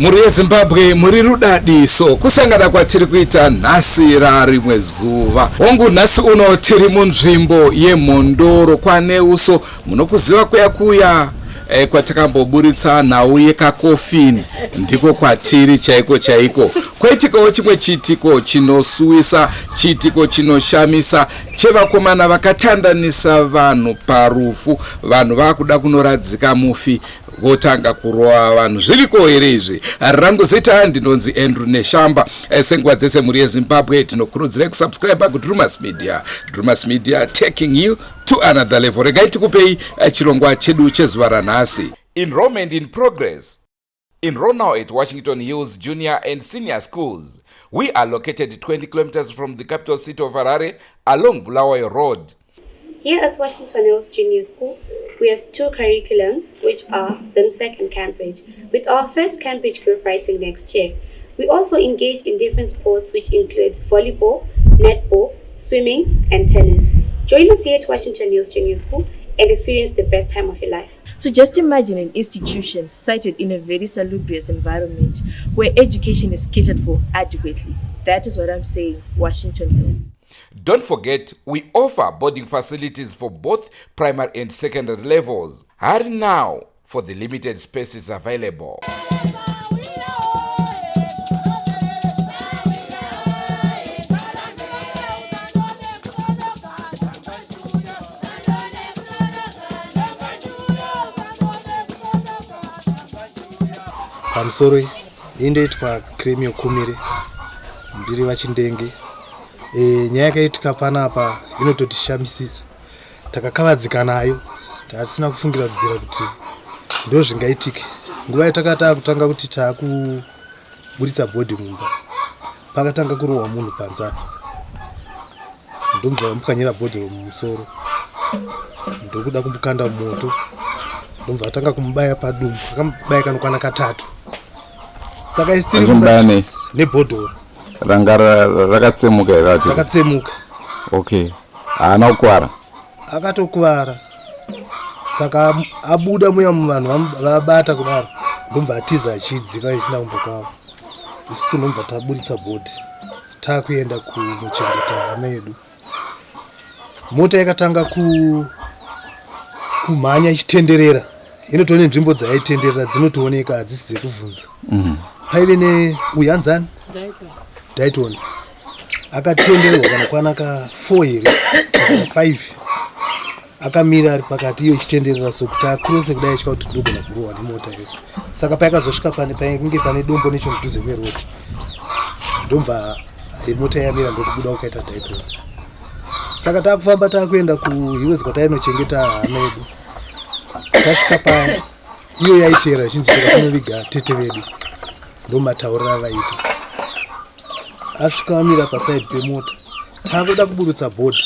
Mhuri yeZimbabwe muri rudadiso kusangana kwatiri kuita nhasi rarimwe zuva. Hongu, nhasi uno tiri munzvimbo yeMhondoro kwaNeuso, munokuziva kuya kuya kwatakamboburitsa nhau yekakofini, ndiko kwatiri chaiko chaiko. Kwaitikawo chimwe chiitiko chinosuwisa, chiitiko chinoshamisa chevakomana vakatandanisa vanhu parufu. Vanhu vakuda kunoradzika mufi votanga kurova vanhu. Zviriko here izvi? Rangu zita ndinonzi Andrew Neshamba. Senguva dzese, mhuri yeZimbabwe, tinokurudzirai kusubscribe kuDrumas Media. Drumas Media, taking you to another level. Regai tikupei chirongwa chedu chezuva ranhasi. Enrollment in progress. Enroll now at Washington Hills Junior and Senior Schools. We are located 20 kilometers from the capital city of Harare along Bulawayo Road. Here at Washington Hills Junior School, we have two curriculums, which are ZIMSEC and Cambridge, with our first Cambridge group writing next year. We also engage in different sports, which include volleyball, netball, swimming, and tennis. Join us here at Washington Hills Junior School and experience the best time of your life. So just imagine an institution sited in a very salubrious environment where education is catered for adequately. That is what I'm saying, Washington Hills. Don't forget, we offer boarding facilities for both primary and secondary levels. Hurry now for the limited spaces available. Pamusoro, iyi ndoitwa Cremio Kumire, ndiri vaChindenge. Nyaya yakaitika panapa inototishamisa, takakavadzika nayo, tatisina kufungira kudzira kuti ndo zvingaitike. Nguva yatakati kutanga kuti taakuburitsa body mumba, pakatanga kurohwa munhu panze apa, ndomubva vamupwanyira bhodhoro mumusoro, ndokuda kumukanda mumoto, ndomubva vatanga kumubaya padumbu, akamubaya kanokwana katatu. Saka isi tiri Achimubaya nei? Nebhodhoro. Ranga rakatsemuka here acho? Rakatsemuka. Okay, haana kukuvara? Akatokuvara. Saka abuda muya muvanhu vabata kudaro, ndomubva atiza achidzika achienda kumba kwavo. Isusu ndomubva taburitsa body, taakuenda kunochengeta hama yedu. Mota yakatanga kumhanya ichitenderera, inotoone nzvimbo dzayaitenderera dzinotooneka, hadzisi dzekubvunza. Paive neuyu anzani Daiton, akatendererwa kanokwana ka 4 here kana 5, akamira ari pakati, iyo ichitenderera, so kuti akrose kudai achika kuti ndogona kurohwa nemota iyo. Saka payakazosvika pane painge pane dombo nechemudhuze meroad, ndomva mota yamira, ndokubuda kukaita Daiton. Saka taakufamba taakuenda kuHeroes kwatainochengeta hama yedu. Tasvika paya, iyo yaiteera ichinzi toda kunoviga tete vedu, ndomatauriro avaita. Asvika amira paside pemota, taakuda kuburutsa body,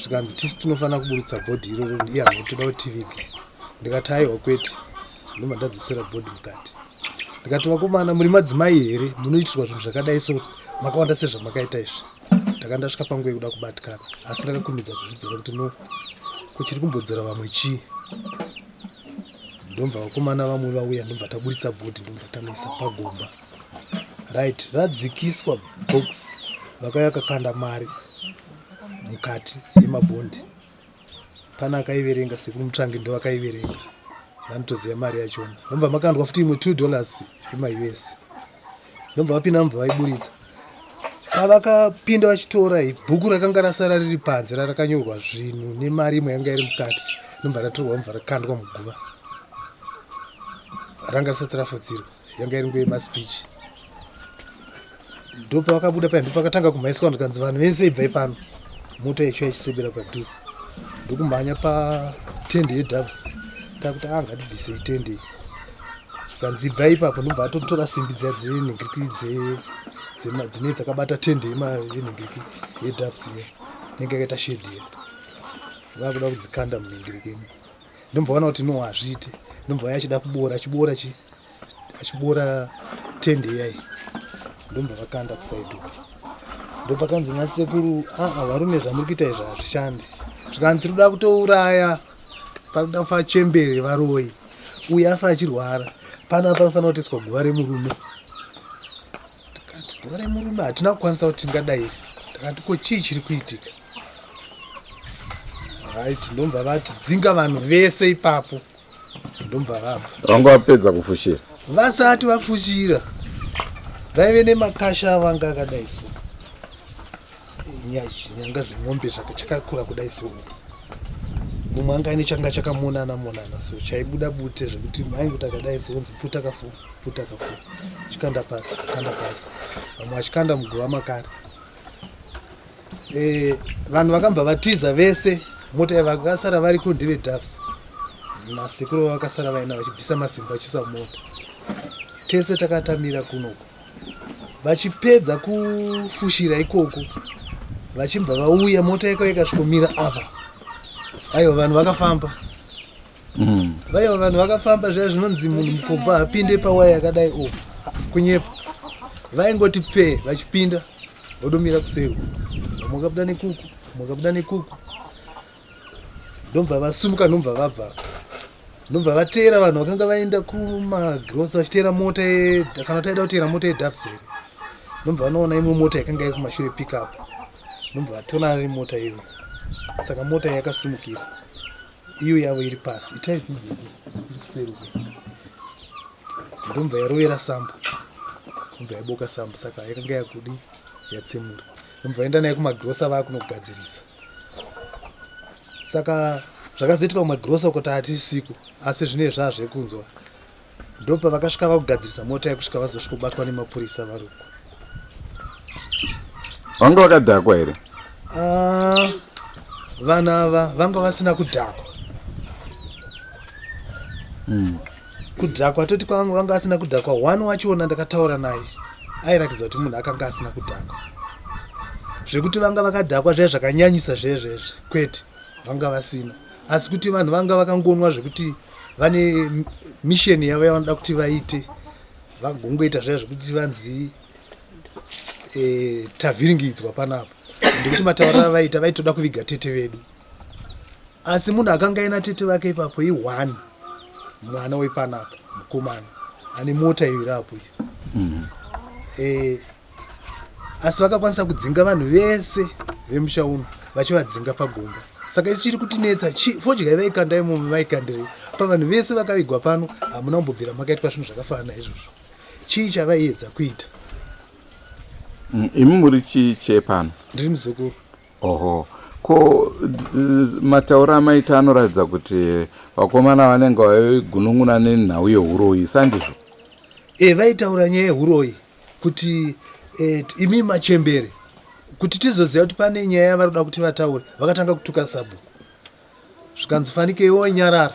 zvikanzi tisu tinofanira kuburutsa body iroro, iye hama toda kuti tivige. Ndikati aiwa, kwete. Ndobva ndadzosera body mukati. Ndikati, vakomana, muri madzimai here munoitirwa zvinhu zvakadai? So makawanda sezvamakaita izvi. Ndaka ndasvika panguva yekuda kubatikana, asi ndakakurumidza kuzvidzora kuti no, kuchiri kumbodzora vamwe chii. Ndomva vakomana vamwe vauya, ndomva taburitsa body, ndomva tanoisa pagomba. Right, radzikiswa box, vakauya vakakanda mari mukati yemabhondi. Pana akaiverenga, sekuru Mutsvangi ndo vakaiverenga, vanotoziva mari yachona. Ndomva makandwa futi imwe $2 yemaUS. Ndomva vapinda, mubva vaiburitsa. Pavakapinda vachitora, bhuku rakanga rasara riri panze rarakanyorwa zvinhu nemari imwe yanga iri mukati, ndomva ratorwa, mubva rakandwa muguva. Ranga risati rafutsirwa, yanga iri nguva yemaspeech. Ndopavakabuda paya, ndopakatanga kumhanyiswa, ndikanzi vanhu vese ibvai pano, mota yacho yachisebera padhuze. Ndokumhanya patende yeDoves, takuti a ngatibvisei tende iyi. Zvikanzi ibvai ipapo. Ndobva atotora simbi dziya dzenhingiriki dzinee dzakabata tende yenhingiriki yeDoves iya inenge yakaita shed iya, vakuda kudzikanda munhingiriki imi. Ndomva vaona kuti no, hazviite. Ndomva vaya achida kuboora, achiboora chi achiboora tende iyai, ndomva vakanda kuside uko. Ndopakanzi nasekuru, aa varume, zvamuri kuita izvi hazvishandi. Zvikanzi tiri kuda kutouraya, parikuda kufa chembere, varoi, uyu afa achirwara. Pana panofanira kutoiswa guva remurume. Tikati guva remurume hatina kukwanisa kuti tingadairi. Takati ko chii chiri kuitika? Right, ndomva vati dzinga vanhu vese ipapo. Ndomva vabva. Vanga vapedza kufushira. Vasati vafushira. Vaive nemakasha avanga akadai so. Nyanga zvemombe zvakachakakura kudai so. Mumwe anga aine changa chakamonana monana so chaibuda bute zvekuti mainguti akadai so onzi puta kafu puta kafu chikanda pasi kanda pasi vamwe vachikanda muguva makare. Eh, vanhu vakambva vatiza vese mota vakasara variko ndeve doves masekuru vakasara vaina vachibvisa masimba vachisa mota tese takatamira kunoko vachipedza kufushira ikoko vachibva vauya mota yako ikasvikomira apa aiwa vanhu vakafamba mm. Vaiva vanhu vakafamba zviya zvinonzi munhu mukobva hapinde pawaya yakadai o oh, kunyepa vaingoti pfee vachipinda vodomira kuseri vamwe vakabuda nekuku vamwe vakabuda nekuku ndomva vasumuka ndomva vabva ndomva vateera vanhu vakanga vaenda kumagrosa vachiteera mota kana taida kuteera mota yedavseri ndomva vanoona imwe mota yakanga iri kumashure pickup ndomva vatonana nemota iyoyo saka mota yakasimukira iyo yavo iri pasi itype idzodzo iri kuseri uko ndomva yarovera sambo ndomva yaboka sambo saka yakanga yakudi yatsemura ndomva yaenda naye kumagirosa vakunogadzirisa saka zvakazoitika kumagirosa kuti hatisiko asi zvine zvaa zvekunzwa Ndopavakasvika vakugadzirisa mota yekusvika vazosvikobatwa nemapurisa vari uko. Vanga vakadhakwa here? Ah, vanhu ava vanga vasina kudhakwa. Mm. Kudhakwa toti kwanga vanga vasina kudhakwa. One wachiona ndakataura naye airatidza kuti munhu akanga asina kudhakwa. Zvekuti vanga vakadhakwa zviya zvakanyanyisa zvezvezve kwete vanga vasina. Asi kuti vanhu vanga vakangonwa zvekuti vane mission yavo yavanoda kuti vaite vagongoita zviya zvekuti vanzi e, tavhiringidzwa panapa ndekuti matauriro avaita vaitoda kuviga tete vedu asi munhu akanga aina tete vake ipapo i-one mwana wepanapa mukomana ane mota iyo irapo iyo mm -hmm. e, asi vakakwanisa kudzinga vanhu vese vemusha uno vachivadzinga pagomba saka isi chiri kutinetsa fodya yavaikanda imomo vaikandirei pavanhu vese vakavigwa pano hamuna kumbobvira makaitwa zvinhu zvakafanana izvozvo chii chavaiedza kuita mm, imi muri chii chepano ndiri muzukuru oho ko matauro amaita anoratidza kuti vakomana vanenge vaigunun'una nenhau yehuroyi sandizvo e vaitaura nyaya yehuroyi kuti eh, imi machembere kuti tizoziva kuti pane nyaya yavari kuda kuti vataure vakatanga kutuka sabhuku zvikanzi fanike iwe wanyarara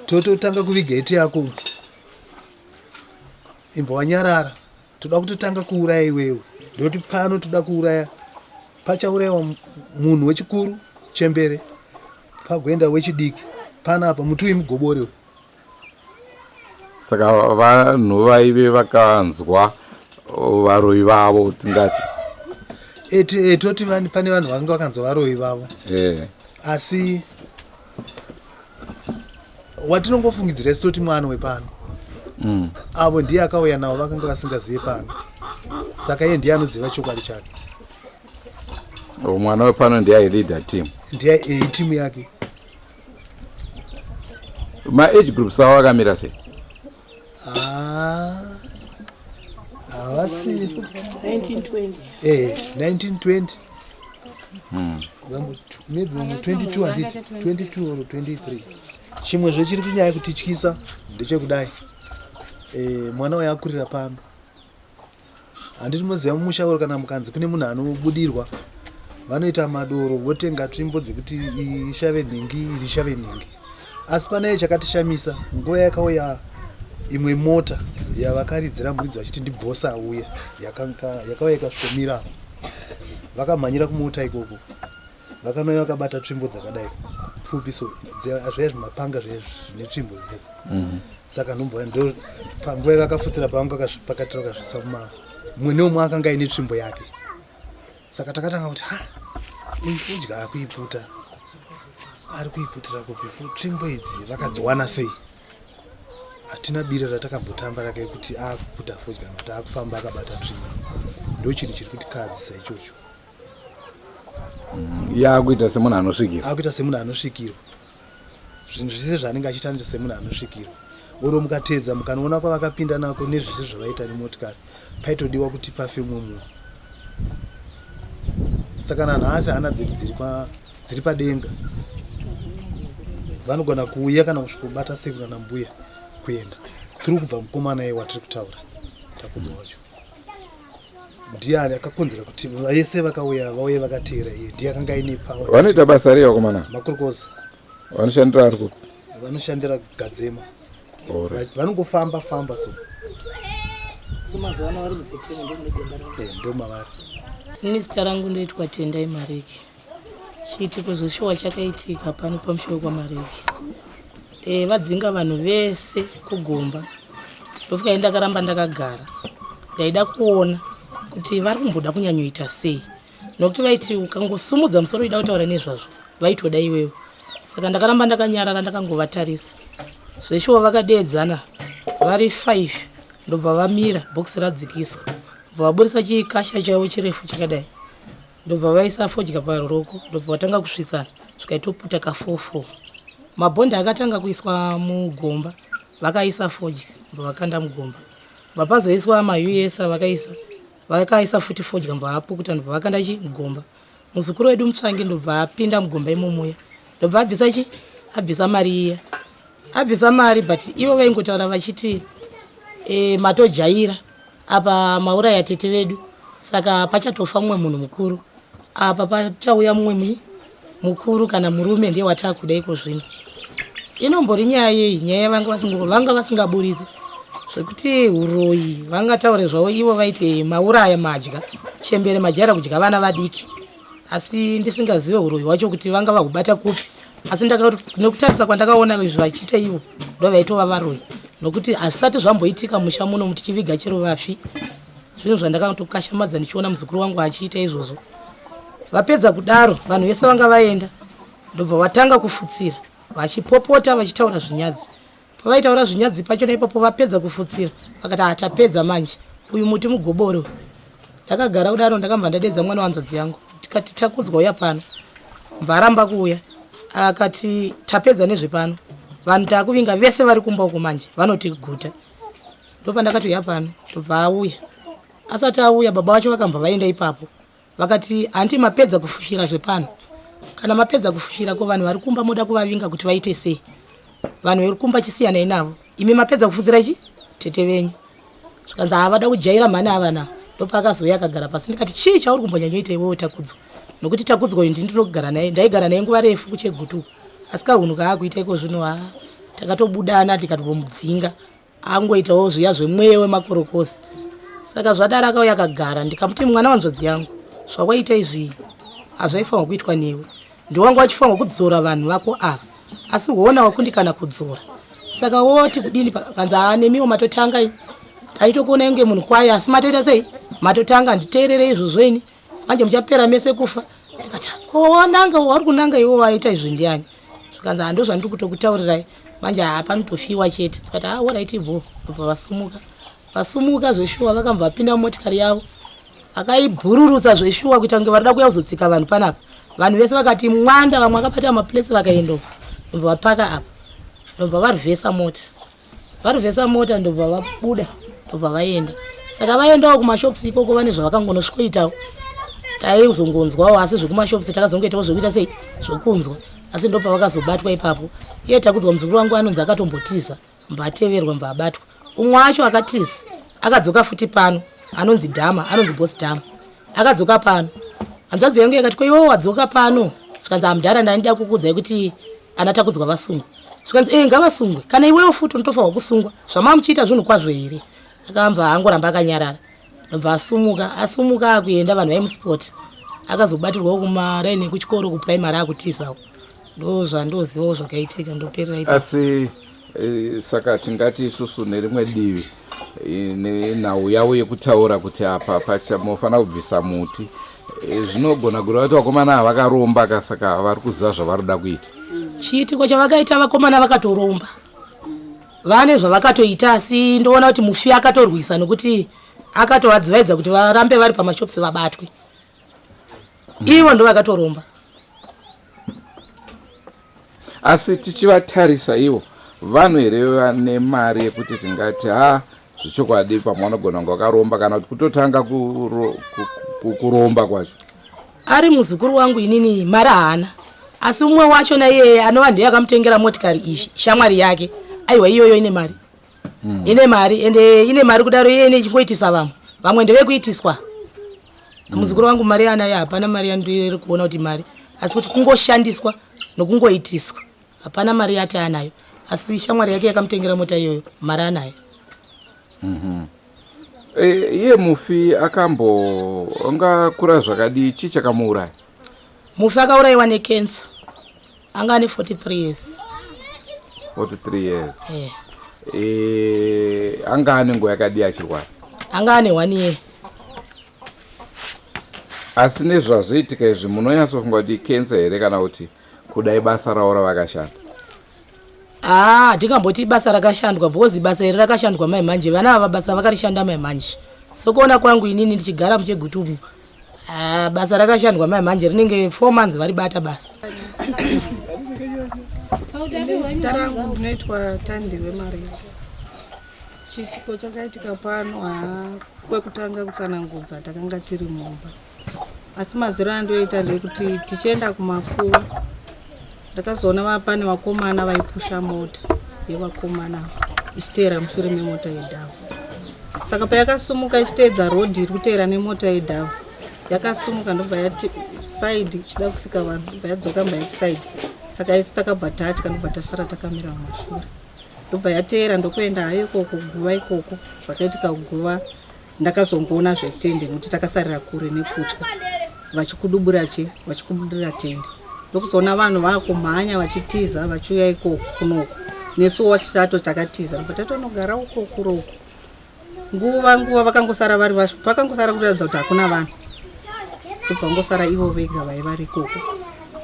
tototanga kuviga iti yako imbva wanyarara toda kutotanga kuuraya iwewe ndokuti pano toda kuuraya pachaurayiwa munhu wechikuru chembere pagoenda wechidiki panapa muti uyu mugobori uyu Saka vanhu vaive vakanzwa varoyi vavo tingati e, toti pane vanhu vanga vakanzwa varoyi vavo e. Asi watinongofungidzira isu toti mwana wepano mm. Avo ndiye akauya navo vakanga vasingazive pano saka iye ndiye anoziva chokwadi chake. Mwana wepano ndiye aileader team, ndiye timu yake. Ma-age groups avo akamira sei? Ah, havasi 1920 eh 1920 hmm. Maybe 22 handiti 22 or 23. Chimwe zvechiri kunyaya kutityisa ndechekudai eh, mwana uyo akurira pano Handiti moziva mumusha uri kana mukanzi kune munhu anobudirwa vanoita madoro votenga tsvimbo dzekuti ishave nhingi iri ishave nhingi asi pane chakatishamisa nguva yakauya imwe mota yavakaridzira muridzi vachiti ndibhosa auya yakauya ikasvikomira vakamhanyira kumota ikoko Vakanouya vakabata tsvimbo dzakadai pfupi so zviya zvimapanga zviya zvine tsvimbo zviya mhm. Saka ndombva ndo panguva yavakafutsira pavanga vakazvipakatira vakazvisa muma mumwe neumwe akanga aine tsvimbo yake saka takatanga kuti ha uyu fodya akuiputa ari kuiputira kupi tsvimbo idzi vakadziwana sei. Hatina bira ratakambotamba rake kuti akuputa fodya kana kuti akufamba akabata tsvimbo. Ndo chinhu chiri kutikahadzisa ichocho. Yakuita semunhu anosvikirwa. Akuita semunhu anosvikirwa. Zvinhu zvese zvaanenge achiita anoita semunhu anosvikirwa. Oro mukateedza mukanoona kwavakapinda nako nezvese zvavaita nemotikari, paitodiwa kuti pafe umwe munhu. Saka nanhasi hana dzedu dziri pa dziri padenga. Vanogona kuuya kana kusvikobata sekuru kana mbuya kuenda through kubva mukomana iye watiri kutaura Takudzwa wacho. Ndiani akakonzera kuti vese vakauya vauye vakateera iye ndiye akanga aine power. Vanoita basa rei vakomana? Makurukoza. Vanoshandira ari kupi? Vanoshandira Gadzema. Vanongofamba famba so. Asi mazuva ano vari muZetemu ndomune dzimba ravo. Eh, ndomavari. Ini zita rangu ndoitwa Tendai Mareki. Chiitiko zveshuwa chakaitika pano pamusha wekwaMareki. E, vadzinga vanhu vese kugomba. Ndofika ini ndakaramba ndakagara. Ndaida kuona kuti vari kumboda kunyanyoita sei. Nokuti vaiti ukangosumudza musoro uchida kutaura nezvazvo vaitoda iwewe. Saka ndakaramba ndakanyarara ndakangovatarisa. Zveshuwa vakadeedzana vari 5 ndobva vamira bhokisi radzikiswa. Ndobva vaburisa chikasha chavo chirefu chakadai. Ndobva vaisa fodya paruroko ndobva vatanga kusvitsana zvikaitoputa ka 44. Mabhondi akatanga kuiswa mugomba vakaisa fodya ndobva vakanda mugomba. Bva pazoiswa maUS vakaisa vakaisa futi fodya ndobva vapukuta ndobva vakanda chi mugomba. Muzukuru wedu mutsvangi ndobva apinda mugomba imomuya ndobva abvisa chi abvisa mari iya. Abvisa mari but ivo vaingotaura vachiti e, matojaira apa mauraya tete vedu saka pachatofa mumwe munhu mukuru apa pachauya mumwe mui mukuru kana murume ndiye watakuda iko zvino inombori nyaya yei nyaya vanga vanga vasingaburitse zvekuti uroyi vangataure zvavo ivo vaiti mauraya madya chembere majaira kudya vana vadiki asi ndisingazive uroyi hwacho kuti vanga vahubata kupi asi nekutarisa kwandakaona izvi vachiita ivo ndo vaitova varoyi nokuti hazvisati zvamboitika musha muno tichiviga chero vafi zvinhu zvandakatokashamadza ndichiona muzukuru wangu achiita izvozvo vapedza kudaro vanhu vese vanga vaenda ndobva vatanga kufutsira vachipopota vachitaura zvinyadzi Pavaitaura zvinyadzi pachona ipapo vapedza kufutsira vakati ah tapedza manje uyu muti mugoboro ndakagara kudaro ndakambva ndadedza mwana wanzvadzi yangu tikati takudzwa uya pano mvaramba kuuya akati tapedza nezvepano vanhu takuvinga vese vari kumba uko manje vanoti guta ndopandakati uya pano ndobva auya asati auya baba vacho vakambva vaenda ipapo Vakati hanti mapedza kufushira zvepano. Kana mapedza kufushira ko vanhu vari kumba moda kuvavinga kuti vaite sei? Vanhu vari kumba chisiyanai navo. Imi mapedza kufushira chi tete venyu. Zvikanzi havada kujaira mhani ava na. Ndopaakazouya akagara pasi ndikati chii chauri kumbonyanyoita iwewe Takudzwa? Nokuti Takudzwa uyu ndini ndinogara naye ndaigara naye nguva refu kuChegutu uku. Asi kahunhu kaakuita iko zvino haa takatobudana ndikatombomudzinga. Angoitawo zviya zvemweya wemakorokosi. Saka zvadaro akauya akagara ndikamuti mwana wanzvadzi yangu zvawaita izvi hazvaifanirwa kuitwa newe. Ndiwanga wachifanirwa kudzora vanhu vako ava asi hona wakundikana kudzora. Saka woti kudini panzi haa nemiwo matotanga ini. Ndaitokuona inge munhu kwaye asi matoita sei? Matotanga handiteerere izvozvo ini. Manje muchapera mese kufa. Ndikati ko wananga wauri kunanga iwe waita izvi ndiani? Zvikanzi haa ndozvandiri kutokutaurirai manje haa panotofiwa chete. Tikati haa horaiti bho. Ndobva vasumuka. Vasumuka zveshuwa vakambva vapinda mumotikari yavo. Vakaibhururutsa zveshuwa kuita kunge varikuda kuuya kuzotsika vanhu panapa. Vanhu vese vakati mwanda vamwe vakabata maplace vakaenda uko. Ndobva vapaka apa. Ndobva varivhesa mota. Varivhesa mota ndobva vabuda ndobva vaenda. Saka vaendawo kumashops ikoko vane zvavakangonosvikoitawo. Taizongonzwawo asi zvekumashops takazongoitawo zvekuita sei zvokunzwa asi ndopavakazobatwa ipapo. Iye Takudzwa muzukuru wangu anonzi akatombotiza mbva ateverwa mbva abatwa. Umwe wacho akatiza akadzoka futi pano anonzi Dhama anonzi Boss Dhama akadzoka pano. Hanzvadzi yangu yakati ko iwewe wadzoka pano zvikanzi amudhara ndaida kukuudzai kuti ana Takudzwa vasungwa. Zvikanzi eh ngavasungwe kana iwewe futi unotofanirwa kusungwa zvamava muchiita zvinhu kwazvo here. Akambva angoramba akanyarara ndobva asumuka asumuka akuenda vanhu vaimusport akazobatirwawo kumaraini ekuchikoro kupuraimari akutizawo ndozvandozivawo zvakaitika ndoperera ipapo. Asi e, saka tingati isusu nerimwe divi e, nenhau yavo yekutaura kuti apa pacha mofanira kubvisa muti e, zvinogona kureva kuti vakomana ava vakaromba ka saka vari kuziva zvavari kuda kuita. Chiitiko chavakaita vakomana vakatoromba. Vane zvavakatoita asi ndoona kuti mufi akatorwisa nokuti akatovadzivaidza kuti varambe vari pamashops vabatwe. Ivo ndovakatoromba. Asi tichivatarisa ivo vanhu here vane mari yekuti tingati ha zvechokwadi pamwe vanogona kunge vakaromba kana kuti kutotanga kuromba kwacho? Ari muzukuru wangu inini mari haana, asi umwe wacho naiyeye anova ndiye akamutengera motikari iyi, shamwari yake, aiwa iyoyo ine mari. Ine mari ende ine mari kudaro iye ine ichingoitisa vamwe, vamwe ndevekuitiswa. Muzukuru wangu mari yaanayo hapana mari yandiri kuona kuti mari, asi kuti kungoshandiswa nokungoitiswa hapana mari yati anayo, asi shamwari yake yakamutengera mota iyoyo mari anayo. Iye mufi akambo angakura zvakadii? Chii chakamuuraya? Mufi akaurayiwa necancer, anga ane 43 years. 43 years. Anga ane nguva yakadii achirwara? Anga ane 1 year. Asi nezvazoitika izvi munonyatsofunga kuti icancer here kana kuti kudai basa ravo ravakashanda? Haa, hatingamboti basa rakashandwa because basa iri rakashandwa mai manje, vana ava basa vakarishanda mai manje. Sokuona kwangu inini ndichigara muChegutu umu, basa rakashandwa mai manje rinenge 4 months varibata basa. Zita rangu ndinoitwa Tandiwe Maringa. Chiitiko chakaitika pano haa kwekutanga kutsanangudza takanga tiri mumba, asi maziro andoita ndekuti tichienda kumakuva ndakazoona pane vakomana vaipusha mota yevakomana ichiteera mushure memota yeDoves. Saka payakasumuka ichiteedza rodhi iri kuteera nemota yeDoves, yakasumuka ndobva yati side ichida kutsika vanhu, ndobva yadzoka ndobva yati side. Saka isu takabva tatya ndobva tasara takamira mumashure, ndobva yateera ndokuenda hayo ikoko guva ikoko. Zvakaitika kuguva ndakazongoona zvetende nekuti takasarira kure nekutya, vachikudubura che vachikudubura tende, ndokuzoona vanhu vakumhanya vachitiza vachiuya ikoko kunoko, nesuwo tato takatiza ndobva tatonogara uko kure uko. Nguva vakangosara vari vakangosara kuratidza kuti hakuna vanhu, ndobva vangosara ivo vega vaiva vari ikoko.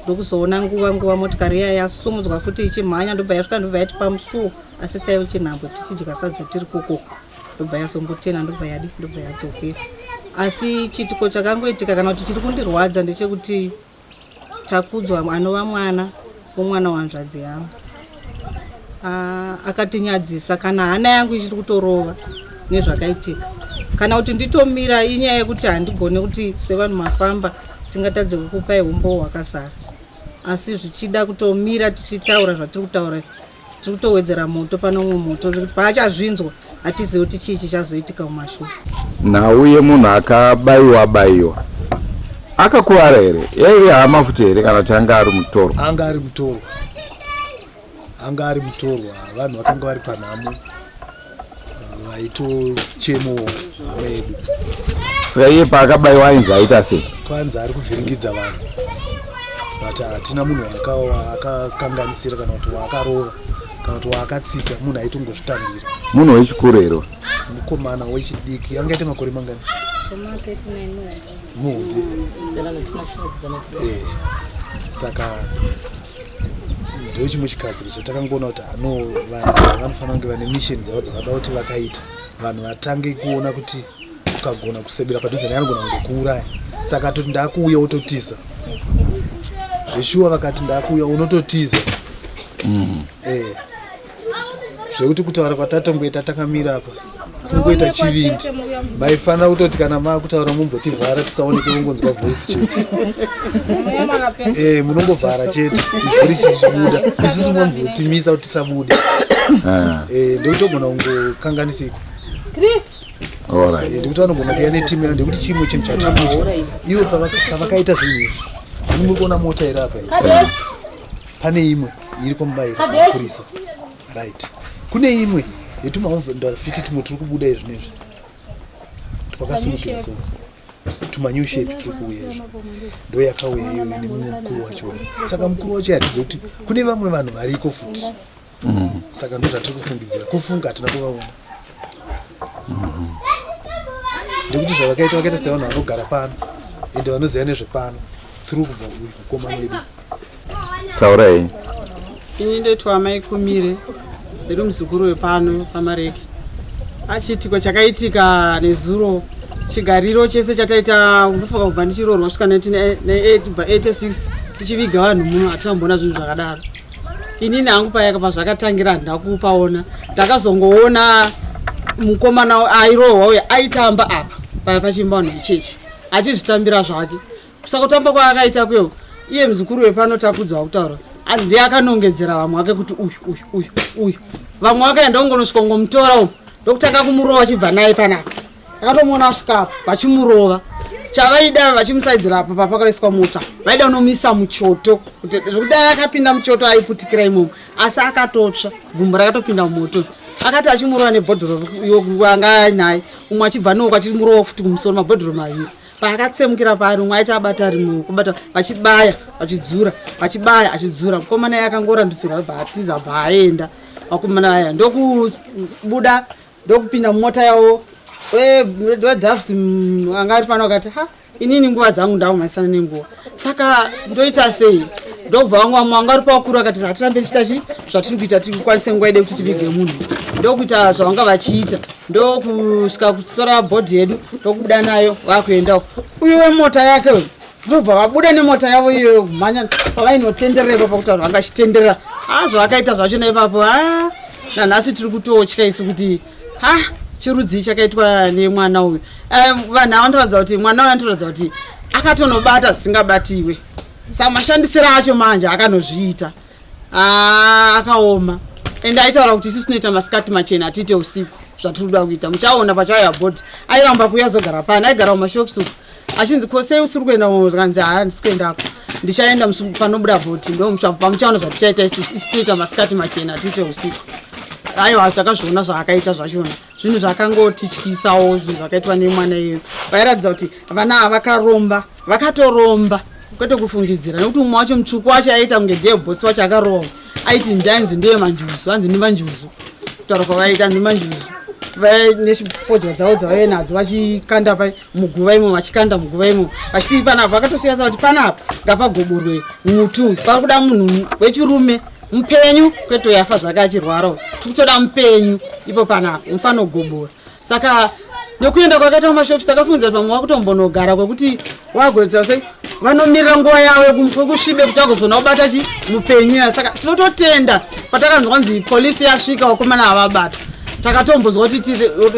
Ndokuzoona nguva motikari iya yasumudzwa futi ichimhanya, ndobva yasvika ndobva yati pamusuwo, asi taive chinhambwe tichidya sadza tiri koko, ndobva yazongotena ndobva yadi ndobva yadzokera. Asi chiitiko chakangoitika kana kuti chiri kundirwadza ndechekuti Takudzwa anova mwana womwana wanzvadzi yangu akatinyadzisa, kana hana yangu ichiri kutorova nezvakaitika, kana kuti nditomira inyaya yekuti handigone kuti sevanhu mafamba tingatadze kukupai umbowo hwakazara, asi zvichida kutomira tichitaura zvatiri kutaura tiri kutowedzera moto pane umwe moto, nekuti paachazvinzwa hatizivi kuti chii chichazoitika mumashure. Nhau yemunhu akabaiwa baiwa akakuvara here? Yaive hama futi here kana kuti anga ari mutorwa? Anga ari mutorwa, anga ari mutorwa. Vanhu vakanga vari panhamo vaitochemowo hama yedu. Saka iye paakabaiwa ainzi aita sei? Kwanzi ari kuvhiringidza vanhu, but hatina munhu waakakanganisira kana kuti waakarova kana kuti waakatsika, munhu aitongozvitambira. Munhu wechikuru here? Mukomana wechidiki, angaite makore mangani? Muhombe. Saka ndo chimwe chikadziko chatakangoona kuti ano vanhu vanofanira kunge vane mission dzavo dzavada kuti vakaita, vanhu vatange kuona kuti ukagona kusebera padhuze naye anogona kungokuuraya. Saka atoti ndakuuya wototiza zveshuwa, vakati ndakuuya unototiza. Zvekuti kutaura kwatatongoita takamira apa kungoita chivindi, maifanira kutoti kana maakutaura mumbotivhara tisaoneke, kungonzwa voice chete. Munongovhara chete ivhu richibuda, isusu mombotimisa kuti tisabude. Ndekuti togona kungokanganisika. Ndekuti vanogona kuuya netimu yavo, ndekuti chimwe chinhu chatiri kutya ivo pavakaita zvinhu izvi, ani muri kuona mota iri apa iyi, pane imwe iri kwamubayiro mapurisa, right? Kune imwe yetumahonda fiti tumwe turi kubuda izvi nezvi twakasimukira, so tumanew shape turi kuuya izvi, ndo yakauya iyoyo nemumwe mukuru wachona. Saka mukuru wacho hatizivi kuti kune vamwe vanhu variko futi. Saka ndo zvatiri kufungidzira, kufunga hatina kuvaona, ndekuti zvavakaita vakaita sevanhu vanogara pano ende vanoziva nezvepano through kubva uyu mukomana wedu. Taura henyu. Ini ndoitwa Mai Kumire. Ndiri muzukuru wepano paMareke. Achiitiko chakaitika nezuro chigariro chese chataita ndofunga kubva ndichiroorwa kusvika 1986 tichiviga vanhu muno hatina kumboona zvinhu zvakadaro. Inini hangu paya pazvakatangira handina kupaona ndakazongoona mukomana airohwa uya aitamba apa paya pachiimba vanhu vechechi achizvitambira zvake saka kutamba kwaakaita kuyo iye muzukuru wepano takudzwa kutaura ndiye akanongedzera vamwe vake kuti uyu uyu uyu uyu vamwe vakaenda ungonosvika ungomutora umu ndokutanga kumurova achibva naye panapa akatomuona asvika apa vachimurova chavaida vachimusaidzira apa papakaiswa mota vaida kunomuisa muchoto kuti zvekuti dai akapinda muchoto aiputikira imomo asi akatotsva gumbo rakatopinda mumoto akati achimurova nebhodhoro anga ainaye umwe achibva noko achimurova futi kumusoro mabhodhoro maviri paakatsemukira paari umwe aiti abata rimwe kubata vachibaya vachidzura vachibaya achidzura mukomana iye akangorandutsirwa bva atiza bva aenda vakomana vaya ndokubuda ndokupinda mumota yavo wedhavs anga ari pano akati ha inini nguva dzangu ndakumhanyisana nenguva saka ndoita sei ndobva vamwe vamwe vanga vari pavakuru vakati hatirambe tichiita chi zvatiri kuita tikwanise nguva ide kuti tivige munhu ndokuita zvavanga vachiita ndokusvika kutora bhodhi yedu ndokubuda nayo vakuendawo uyu wemota yake uyu ndobva vabuda nemota yavo iyoyo kumhanya pavainotenderera pakuti vanhu vanga vachitenderera a zvavakaita zvachona ipapo a nanhasi tiri kutotya isu kuti ha chirudzii chakaitwa nemwana uyu vanhu ava vanotoratidza kuti mwana uyu anotoratidza kuti akatonobata zvisingabatiwe sa mashandisiro acho manje akanozviita akaoma ende aitaura kuti isu tinoita masikati machena hatiite usiku zvatiri kuda kuita muchaona pachauya bhodhi airamba kuuya zogara pano aigara mumashops uku achinzi ko sei usiri kuenda zvikanzi haa ndisi kuendako ndichaenda panobuda bhoti ndopamuchaona zvatichaita isusu isi tinoita masikati machena hatiite usiku aiwa takazviona zvaakaita zvachona zvinhu zvakangotityisawo zvinhu zvakaitwa nemwana iyoyo vairatidza kuti vana ava vakaromba vakatoromba kwete kufungidzira nekuti umwe wacho mutsvuku wacho aiita kunge ndiye bhosi wacho akarova aiti ndanzi ndiye manjuzu anzi ndimanjuzu kutaura kwavaiita ndimanjuzu nefodya dzavo dzavaive nadzo vachikanda pa muguva imo vachikanda muguva imo vachiti panapa vakatosiya kuti panapa ngapagoborwe muti uyu pakuda munhu wechirume mupenyu kwete uyo afa zvake achirwara tiri kutoda mupenyu ipo panapa mufanira kugobora saka nekuenda kwakaita kumashops takafungidzira kuti vamwe vakutombonogara kwekuti wagoita sei vanomirira nguva yavo yekusvibe kuti vagozoona kubata chi mupenyu ya saka tinototenda patakanzwa kunzi polisi yasvika vakomana havabatwa takatombonzwa kuti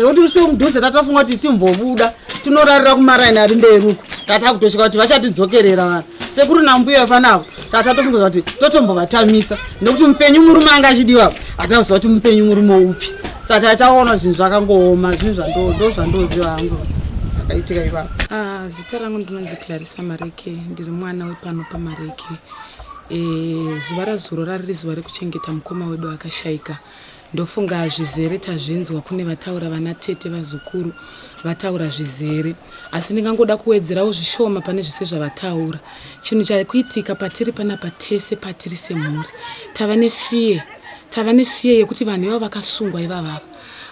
kuti usi mudhuze tatafunga kuti timbobuda tinorarira kumaraini ari mberi uko tatakutosvika kuti vachatidzokerera vanhu sekuru nambuya panavo tatatofunga kuti totombovatamisa nekuti mupenyu murume anga achidiwa hataziva kuti mupenyu murume upi saka taona zvinhu zvakangooma zvinhu ndozvandoziva hangu zvakaitika ipapo ah, zita rangu ndinonzi Clarissa Mareke ndiri mwana wepano paMareke e, zuva razuro rariri zuva rekuchengeta mukoma wedu akashaika ndofunga zvizere tazvinzwa kune vataura vana tete vazukuru vataura zvizere asi ndingangoda kuwedzerawo zvishoma pane zvese zvavataura chinhu chakuitika patiri panapa tese patiri semhuri tava nefear tava nefear yekuti vanhu ivavo vakasungwa ivavava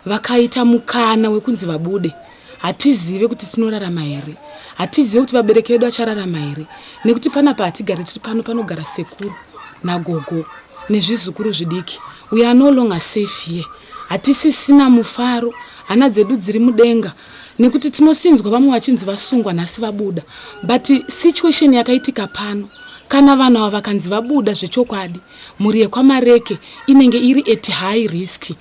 vakaita mukana wekunzi vabude hatizive kuti tinorarama here hatizive kuti vabereki vedu vachararama here nekuti panapa hatigari tiri pano panogara sekuru nagogo nezvizukuru zvidiki we are no longer safe here hatisisina mufaro hana dzedu dziri mudenga nekuti tinosinzwa vamwe vachinzi vasungwa nhasi vabuda but situation yakaitika pano kana vanhu ava vakanzi vabuda zvechokwadi mhuri yekwaMareke inenge iri at high risk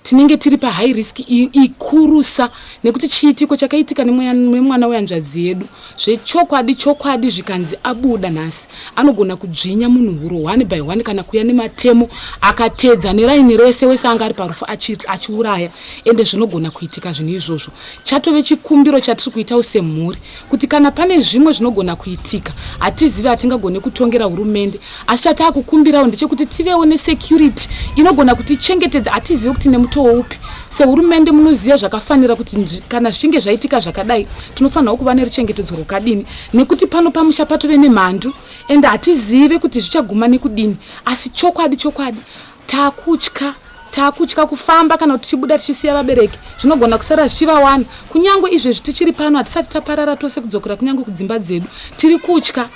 tinenge tiri pahigh risk ikurusa nekuti chiitiko chakaitika nemwana wehanzvadzi yedu zvechokwadi chokwadi zvikanzi abuda nhasi anogona kudzvinya munhu huro one by one kana kuya nematemo akatedza neraini rese wese anga ari parufu achiuraya ende zvinogona kuitika zvinhu izvozvo chatove chikumbiro chatiri kuitawo semhuri kuti kana pane zvimwe zvinogona kuitika hatizivi hatingagone kutongera hurumende asi chataakukumbirawo ndechekuti tivewo nesecurity inogona kutichengetedza hatizivi kuti nemutoo upi sehurumende munoziva zvakafanira kuti kana zvichinge zvaitika zvakadai tinofanirawo kuva neruchengetedzo rwakadini nekuti pano pamusha patove nemhandu ende hatizive kuti zvichaguma nekudini asi chokwadi chokwadi taakutya taakutya kufamba kana kuti tichibuda tichisiya vabereki zvinogona kusara zvichivawana kunyange izvezvi tichiri pano hatisati taparara tose kudzokera kunyange kudzimba dzedu tiri kutya.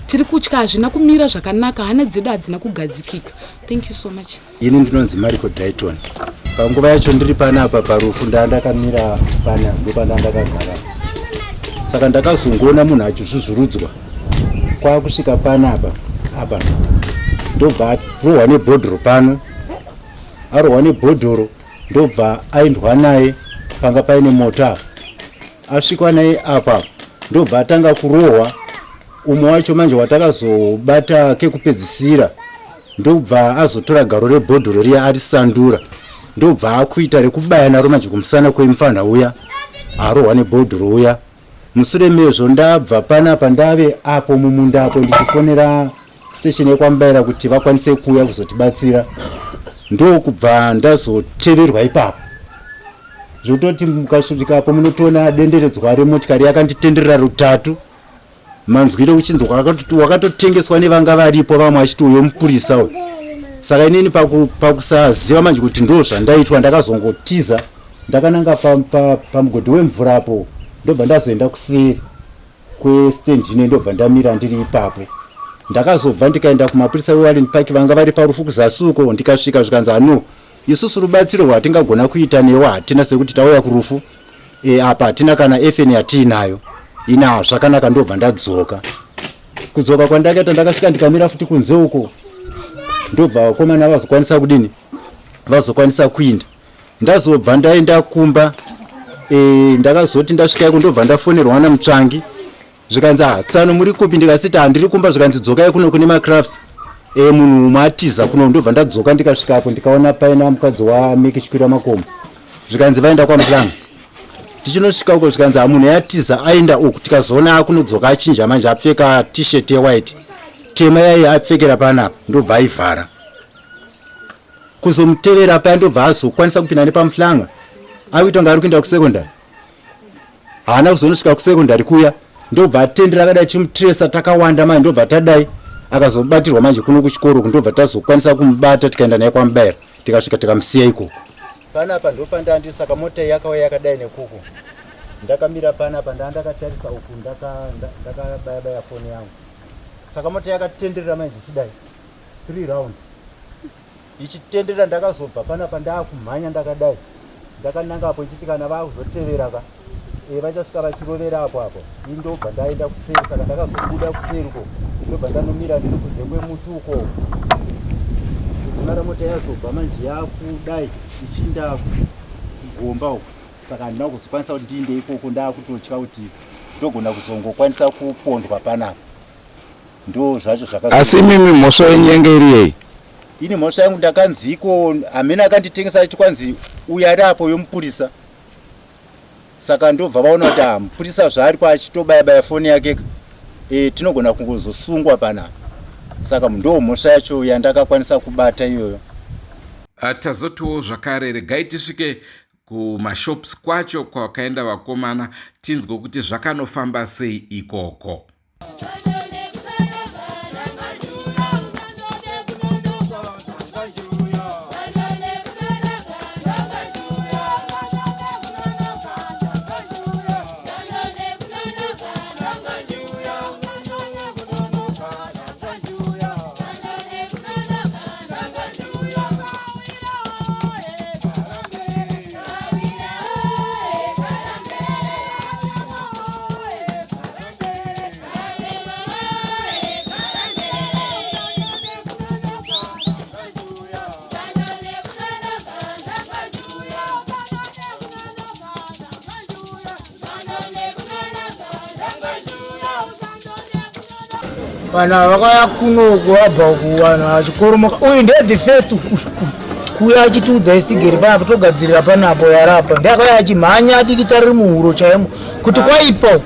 Tiri kutya, hazvina kumira zvakanaka, hana dzedu hadzina kugadzikika. Thank you so much. Ini ndinonzi Mariko Dayton. Panguva yacho ndiri panapa parufu ndandakamira pana ndopandandakagara. Saka ndakazongoona munhu achizvuzvurudzwa kwakusvika panapa apa ndobva arohwa nebhodhoro pano arohwa nebhodhoro ndobva aendwa naye panga paine mota apa asvikwa naye apa ndobva atanga kurohwa umwe wacho manje watakazobata kekupedzisira ndobva azotora garo rebhodhoro riya arisandura ndobva akuita rekubaya naro manje kumusana kwemupfanha uya arohwa nebhodhoro uya musure mezvo ndabva panapa ndave apo mumunda apo ndichifonera station yekwaMubaira kuti vakwanise kuuya kuzotibatsira ndokubva ndazoteverwa ipapo zvekutoti mukasvika apo munotoona denderedzwa remotikari yakanditenderera rutatu manzwiro uchinzi wakatotengeswa nevanga varipo vamwe vachiti uyo mupurisa uyu saka inini pakusaziva manje kuti ndo zvandaitwa ndakazongotiza ndakananga pamugodhi wemvura apo ndobva ndazoenda kuseri kwestand ine ndobva ndamira ndiri ipapo ndakazobva ndikaenda kumapurisa weWarren Park vanga vari parufu kuzasi uko ndikasvika zvikanzi ano isusu rubatsiro rwatingagona kuita newo hatina sekuti tauya kurufu e, apa hatina kana fn yatiinayo ina zvakanaka ndobva ndadzoka kudzoka kwandakaita ndakasvika ndikamira futi kunze uko ndobva vakomana vazokwanisa kudini vazokwanisa kuinda ndazobva ndaenda kumba e, ndakazoti ndasvika iko ndobva ndafonerwa namutsvangi zvikanzi ah tsano muri kupi ndikasiti handiri kumba zvikanzi dzokai kuno kune macrafts e, munhu umwe atiza kuno ndobva ndadzoka ndikasvika apo ndikaona paina mukadzi wameki chikwira makomo zvikanzi vaenda kwamuhlanga tichinosvika uko zvikanzi hamunhu yatiza aenda uku tikazoona akunodzoka achinja manje apfeka t-shirt yewhite tema yaiye apfekera panapa ndobva aivhara kuzomutevera paya ndobva azokwanisa kupinda nepamuhlanga akuita kunge ari kuenda kusekondari haana kuzonosvika kusekondari kuya ndobva atendera akadai tichimutresa takawanda manje ndobva tadai akazobatirwa manje kuno kuchikoro kundobva tazokwanisa kumubata tikaenda naye kwamubaira tikasvika tikamusiya ikoko panapa ndopandandi saka mota yakauya yakadai nekuku ndakamira panapa ndandakatarisa uku ndakabayabaya foni yangu saka mota yakatenderera manje ichidai 3 rounds ichitenderera ndakazobva panapa ndaakumhanya ndakadai ndakananga apo ichiti kana vaakuzotevera ka e, vachasvika vachirovera apo apo ini ndobva ndaenda kuseri saka ndakazobuda kuseri uko ndobva ndanomira ndiri kunze kwemuti uko kudzimara mota yazobva manje yakudai ichinda kugomba uko saka handina kuzokwanisa kuti ndiinde ikoko ndaakutotya kuti ndogona kuzongokwanisa kupondwa panapa ndo zvacho zvaka asi imimi mhosva yenyu yenge iri yei ini mhosva yangu ndakanziko hamene akanditengesa achiti kwanzi uyo ari apo yomupurisa saka ndobva vaona kuti ah, mupurisa zvaari kwaachitobaya baya foni yake e, tinogona kungozosungwa panapa saka ndo mhosva yacho yandakakwanisa kubata iyoyo ah, tazotiwo zvakare regai tisvike kumashops kwacho kwakaenda vakomana tinzwe kuti zvakanofamba sei ikoko Vanhu ava vakauya kunoku vabva kuvanhu vachikoromoka. Uyu ndiye the first kuuya achitiudza isi tigere panapa togadzirira panapo yarapa. Ndiye akauya achimhanya dikita riri muhuro chaimo kuti kwaipa uku.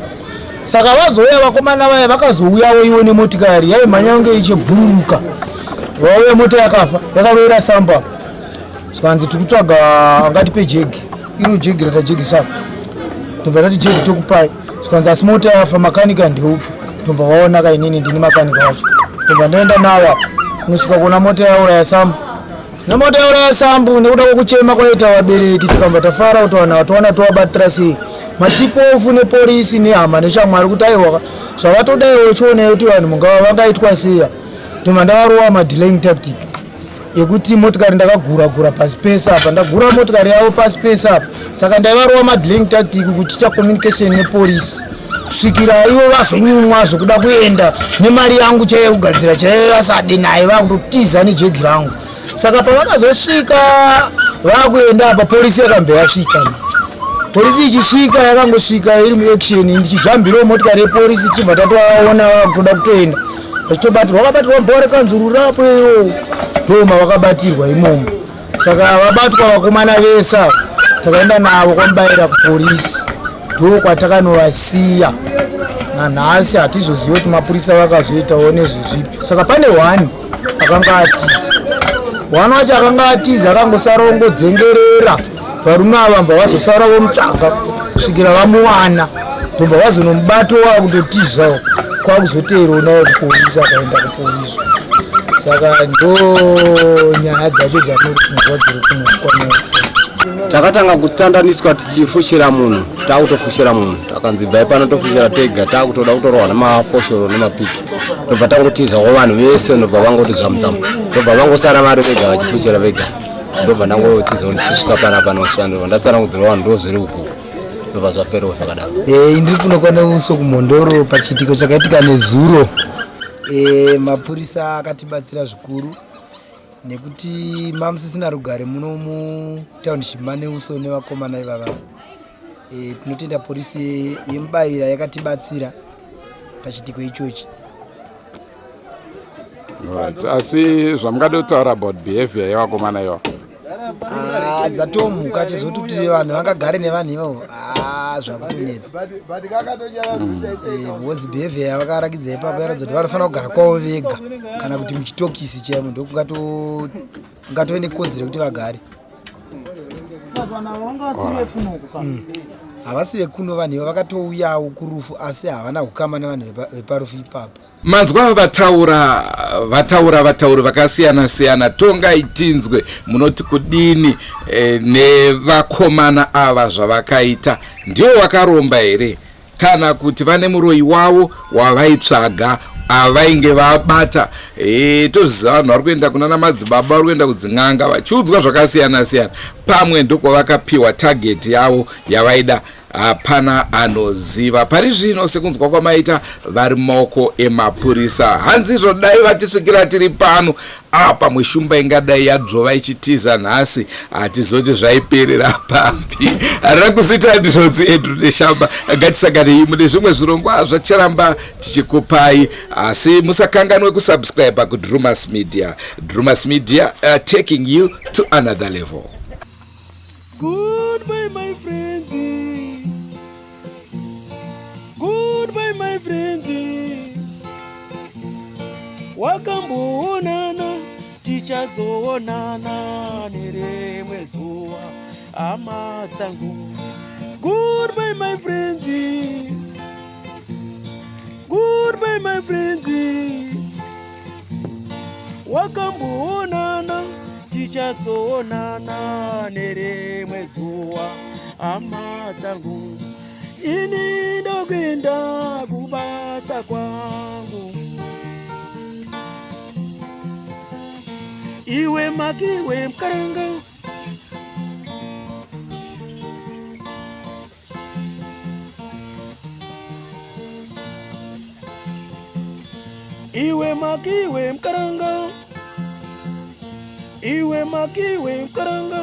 Saka vazouya vakomana vaya vakazouyawo iwo nemotikari yaimhanya kunge ichibhururuka. Vauya mota yakafa yakarovera samba apa. Zvikanzi tiri kutsvaga angatipe jegi. Iro jegi ratajegesa apa. Ndobva tati jegi tokupai. Zvikanzi asi mota yafa makanika ndeupi. Ndobva vaona ka inini ndini makanika wacho. Ndobva ndaenda nawo apa. Kunosvika kuona mota yauraya samba. Nemota yauraya sambu nekuda kwekuchema kwaita vabereki tikamba tafara kuti vanhu vatowana tovabatira sei. Matipofu neporisi nehama neshamwari kuti aiwa Zvavatodaiwo chionai kuti vanhu mungava vangaitwa seya. Ndobva ndavarova madelaying tactic yekuti motikari ndakagura gura pasi pese apa, ndagura motikari yavo pasi pese apa. Saka ndaivarova madelaying tactic kuticha communication nepolisi kusvikira ivo vazonyumwa zvekuda kuenda nemari yangu chaiyo yekugadzira chaiyo vasade naye vakutotiza nejegi rangu. Saka pavakazosvika vakuenda apa polisi yakambve yasvika. Polisi ichisvika yakangosvika iri muaction, ndichijambirawo motikari yepolisi tichibva tatovaona vakutoda kutoenda vachitobatirwa, vakabatirwa mbora rekanzuru rapo iyo ndoma vakabatirwa imomo. Saka vabatwa vakomana vese ava takaenda navo kwamubayira kupolisi, ndo kwatakanovasiya nanhasi. Hatizozivi kuti mapurisa vakazoitawo nezvezvipi. Saka pane one akanga atiza, one wacho akanga atiza akangosara ongodzengerera varume ava, mbva vazosara vomutsvaga kusvikira vamuwana, ndobva vazonomubato wakutotizawo kwakuzoteerawo naye kupolisi, akaenda kupolisi. Saka ndo nyaya dzacho dzamuri kunzwa dziri kuno. Takatanga kutandaniswa tichifushira munhu, takutofushira munhu, takanzi bvai pano tofushira tega, takutoda kutorohwa nemafoshoro nemapiki, ndobva tangotizawo vanhu vese, ndobva vangoti zvamuzamu, ndobva vangosara vari vega vachifushira vega, ndobva ndangotizawo ndichisvika panapa nokushanda, ndobva ndatsanangudzira vanhu ndo zviri uku, ndobva zvaperawo zvakadaro. Ndiri kuno kwaNeuso kuMhondoro pachiitiko chakaitika nezuro. Mapurisa akatibatsira zvikuru nekuti mamusisina rugare muno mutownship maNeuso nevakomana ivava. Tinotenda polisi yemubayira yakatibatsira pachiitiko ichochi. Right. Asi zvamungade kutaura about behavior yevakomana ivava? Ah, dzatomuka chezoti kuti vanhu vangagare nevanhu ivavo, ah, zvakutonetsa. Because behavior yavakarakidza ipapo yaratidza kuti vanofanira kugara kwavo vega kana kuti muchitokisi chaimo ndokungatove nekodzero yekuti vagare. Havasi vekuno vanhu ivo, vakatouyawo kurufu asi havana ukama nevanhu veparufu ipapo. Manzwa vataura, vataura vatauri vakasiyana siyana. Tongai tinzwe munoti kudini nevakomana ava zvavakaita? Ndivo vakaromba here kana kuti vane muroyi wavo wavaitsvaga avainge vabata? Tozviziva vanhu vari kuenda kunana madzibaba, vari kuenda kudzin'anga vachiudzwa zvakasiyana siyana, pamwe ndokwavakapiwa target yavo yavaida, hapana anoziva. Pari zvino sekunzwa kwamaita vari mumaoko emapurisa. Hanzi izvo dai vatisvikira tiri pano apa, mweshumba ingadai yadzvova ichitiza nhasi, hatizoti zvaiperera papi. Rakuzita ndinonzi Andrew Neshamba. Ngatisanganei mune zvimwe zvirongwa zvacharamba tichikupai, asi musakanganwe kusubscribe kuDrumas Media. Drumas Media, taking you to another level. Goodbye, my friends. Goodbye, my friends. Wakamboonana, tichazoonana nerimwe zuva, hama dzangu. Goodbye, my friends. Goodbye, my friends. Wakamboonana, tichazoonana nerimwe zuva, hama dzangu. Ini ndokuenda kubasa kwangu. Iwe makiwe mukaranga. Iwe makiwe mukaranga. Iwe makiwe mukaranga.